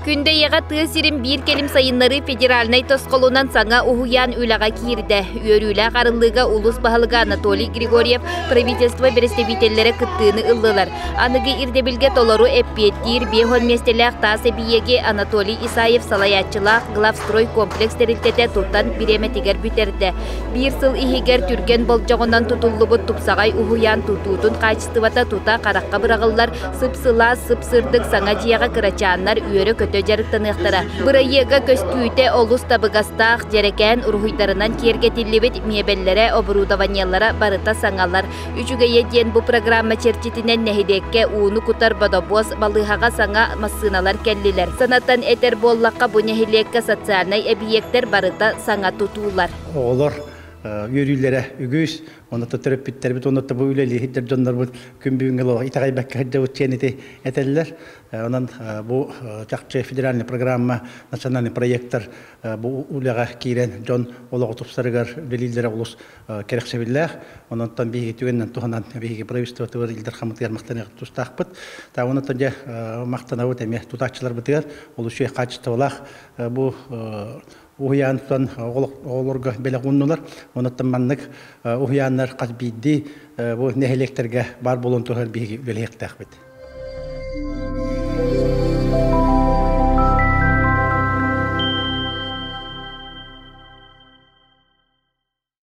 Күндэйэҕэ тыа сирин биир кэлим сайыннарыы федеральнай тосхолунан саҥа уһуйаан үлэҕэ киирдэ. Үөрүүлээх арыллыыга улуус баһылыга Анатолий Григорьев, правительство бэрэстэбиитэллэрэ кыттыыны ыллылар. Аныгы ирдэбилгэ толору эппиэттиир 50 миэстэлээх таас эбийиэги Анатолий Исаев салайааччылаах Главстрой комплекс тэрилтэтэ тутан бириэмэтигэр бүтэрдэ. Биир сыл иһигэр түргэн болдьоҕунан тутуллубут тупсаҕай уһуйаан тутуутун хаачыстыбата тута харахха быраҕыллар. Сып-сылаас, сып-сырдык саҥа дьиэҕэ кырачааннар үөрэ-көтө дьарыктаныахтара. Бырайыага көстүүтэ олус табыгастаах, дьэрэкээн уруһуйдарынан киэргэтиллибит миэбэллэрэ, оборудованиелара барыта саҥалар. Үчүгэйэ диэн бу программа чэрчитинэн нэһилиэккэ ууну кутар бодобуос, балыыһаҕа саҥа массыыналар кэллилэр. Санатан этэр буоллахха, бу нэһилиэккэ социальнай эбийиэктэр барыта саҥа тутуулар. Оҕолор үөрүүлэрэ үгүс, Онно төрөппүттэрбит, онно бу үлэлииһиттэр дьоннорбут күн бүгүҥҥэ олох итэҕэйбэккэ сылдьабыт диэн ити этэллэр. Онон бу чахчы федеральный программа, национальный проекттар бу үлэҕэ киирэн дьон олоҕу тупсарыгар үлэлииллэрэ олус кэрэхсэбиллээх. Онон биһиги түгэнинэн туһанан биһиги правительствотыгар Ил Дархаммытыгар махтаныах тустаахпыт. Та онон дьэ махтанабыт эмиэ тутааччыларбытыгар олус үчүгэй хаачыстыбалаах бу уһуйаантан оҕолорго бэлэх ууннулар. Онуттан маннык уһуйааннар хас биирдии бу нэһилиэктэргэ баар буолан турар биһиги үлэлиэхтээхпит.